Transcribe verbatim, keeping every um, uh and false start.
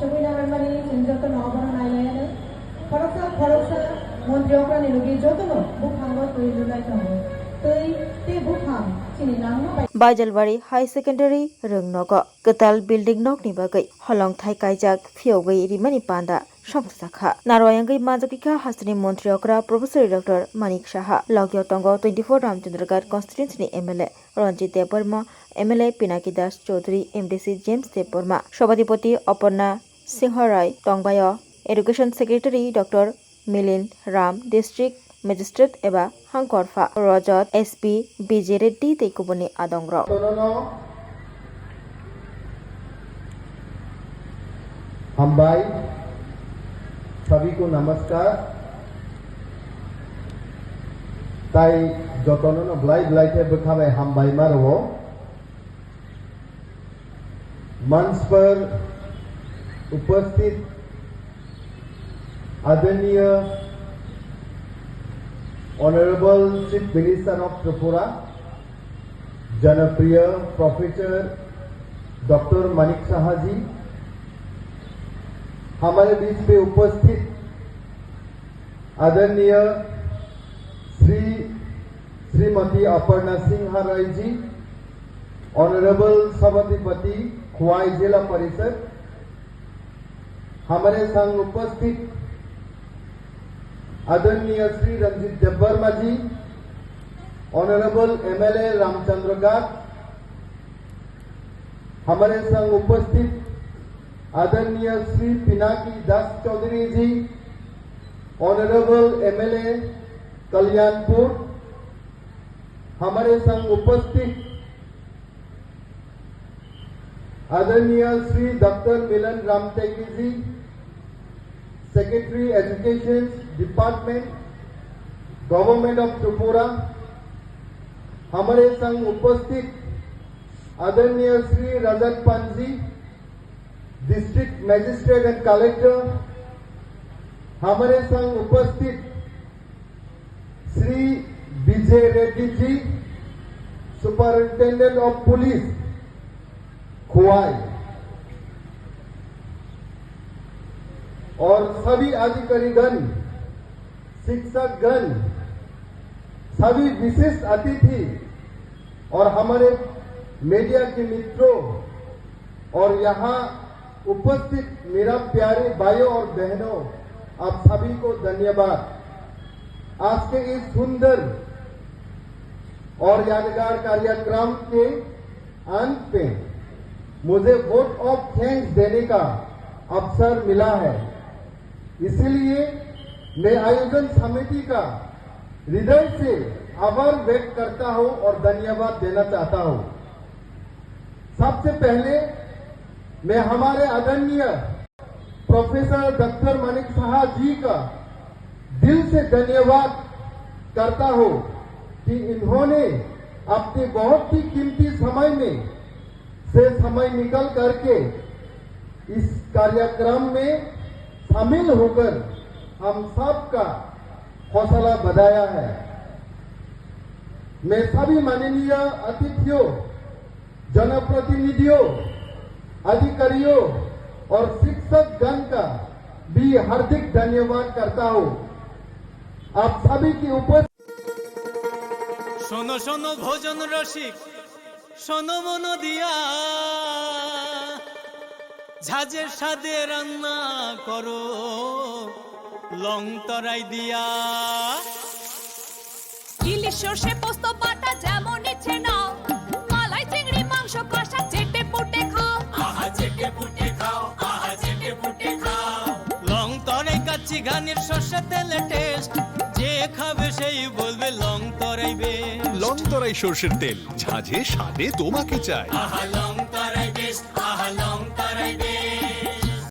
Twi naharmani chwng jotono obono nailaiyano. Khoroksa khoroksa montri okrani logi jotono buphango twi lulai tongo. Twi tei buphang chini langma bai. Baijalbari High Secondary rwngnogo kwtal building nokni bagwi holongthai kaijak phiyogwi rimani panda songchajak kha. Narwayangwi manjak kha hasteni montri okra Professor Doctor Manik Saha. Logio tongo twenty-four Ramchandra Ghat constituency ni M L A Ranjit Debbarma, M L A Pinaki Das Chaudhary, M D C James Debbarma, Sabhapati Aparna Singha Rai, tongbaio Education Secretary Doctor Milind Ram, District Magistrate eba Hangkorpha Rajat, S P Vijay Reddy tei kubunni adongrok. Hambai, sabiko namaskar. Tai jotono no belai belai khe bwkha bai hambai ma rwo. मंच पर उपस्थित आदरणीय Honorable Chief Minister of Tripura, जनप्रिय professor doctor Manik Saha ji, हमारे बीच में उपस्थित आदरणीय श्री श्रीमती अपर्णा सिंह राय जी, ऑनरेबल सभाधिपति खोवाई जिला परिषद, हमारे संग उपस्थित आदरणीय श्री रंजीत देबवर्मा जी, ऑनरेबल एमएलए रामचंद्र गाथ, हमारे संग उपस्थित आदरणीय श्री पिनाकी दास चौधरी जी, ऑनरेबल एमएलए कल्याणपुर, हमारे संग उपस्थित आदरणीय Shri doctor Milan Ramteke ji, secretary education department, government of Tripura, हमारे संग उपस्थित आदरणीय श्री रजत पांजी, डिस्ट्रिक्ट मजिस्ट्रेट एंड कलेक्टर, हमारे संग उपस्थित श्री विजय रेड्डी ji, superintendent of police, Khowai, और सभी अधिकारीगण, शिक्षकगण, सभी विशिष्ट अतिथि और हमारे मीडिया के मित्रों और यहाँ उपस्थित मेरा प्यारे भाइयों और बहनों, आप सभी को धन्यवाद। आज के इस सुंदर और यादगार कार्यक्रम के अंत में मुझे वोट ऑफ थैंक्स देने का अवसर मिला है, इसलिए मैं आयोजन समिति का हृदय से आभार व्यक्त करता हूँ और धन्यवाद देना चाहता हूँ। सबसे पहले मैं हमारे आदरणीय प्रोफेसर डॉक्टर मानिक साहा जी का दिल से धन्यवाद करता हूँ कि इन्होंने अपने बहुत ही कीमती समय में से समय निकल करके इस कार्यक्रम में शामिल होकर हम सबका हौसला बढ़ाया है। मैं सभी माननीय अतिथियों, जनप्रतिनिधियों, अधिकारियों और शिक्षक गण का भी हार्दिक धन्यवाद करता हूँ। आप सभी की उपस्थिति শোনো শোনো ভোজন রসিক, শোনো মন দিয়া, ঝাঁঝের স্বাদে রান্না করো লং তরাই দিয়া। ইলিশ সর্ষে পোস্ত বাটা যেমন ইচ্ছে নাও, মালাই চিংড়ি মাংস কষা চেটে পুটে খাও। আহা চেটে পুটে খাও, আহা চেটে পুটে খাও। লং তরাই কাচ্চি ঘানির সর্ষে তেলে টেস্ট, যে খাবে সেই বলবে লং তরাই বেশ। লং তরাই সর্ষের তেল, ঝাঁঝে স্বাদে তোমাকে চাই। আহা লং